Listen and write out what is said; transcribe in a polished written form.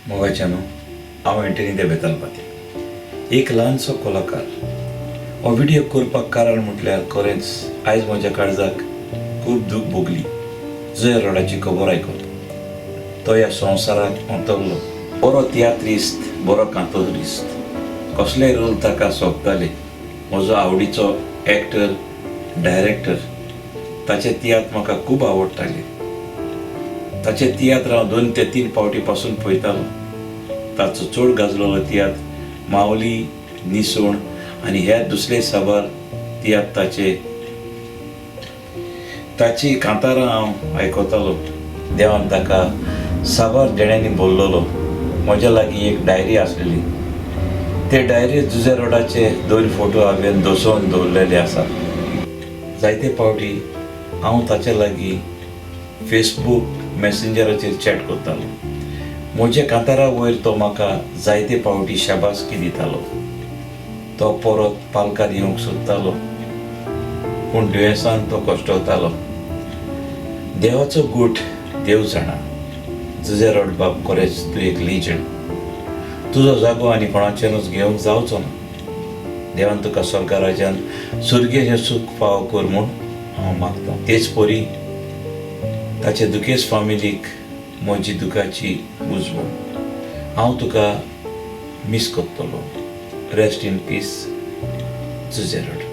मोगाच्यानो, हांव एंटनी दे बेतालपाती, एक ल्हानसो कलाकार. हो व्हिडियो करपाक कारण म्हटल्यार खरेंच आयज म्हज्या काळजाक खूब दूख भोगली जुझे रॉडाची खबर आयकून. तो ह्या संवसाराक अंतरलो. बरो तियात्रिस्त, बरो कांतोरिस्त, कसलेय रोल ताका सोबताले. म्हजो आवडीचो एक्टर, डायरेक्टर. ताचे तियात्र म्हाका खूब आवडटाले. ताचे तियात्र हांव 2 ते 3 फावटी पासून पळयतालो. ताचो चड गाजलेलो तियात्र मावली, निसण आनी हेर दुसरे साबार तियात्र ताचे. ताची कांतारां हांव आयकतालो. देवान ताका साबार देण्यांनी भरलेलो. म्हज्या लागीं एक डायरी आसलेली. ते डायरीत जुझे रोडाचे 2 फोटो हांवें दसोवन दवरलेले आसात. जायते फावटी हांव ताचे लागीं फेसबूक मॅसेंजराचेर चॅट करतालो. म्हज्या कांतारा वयर तो म्हाका जायते फावटी शाबासकी दितालो. तो परत पालकार येवंक सोदतालो, पूण दुयेंसान तो कश्टवतालो. देवाचो गूट देव जाणा. जुझे रॉड बाब, खरेंच तूं एक लिजंड. तुजो जागो आनी कोणाच्यानूच घेवंक जावचो ना. देवान तुका स्वर्गराजान सुर्गेचें सूख फावो कर म्हूण हांव मागतां. तेच परी ताचे दुखेस्त फामिलीक म्हजी दुखाची बुजवण. हांव तुका मीस करतलो. Rest in peace, Jose Rod.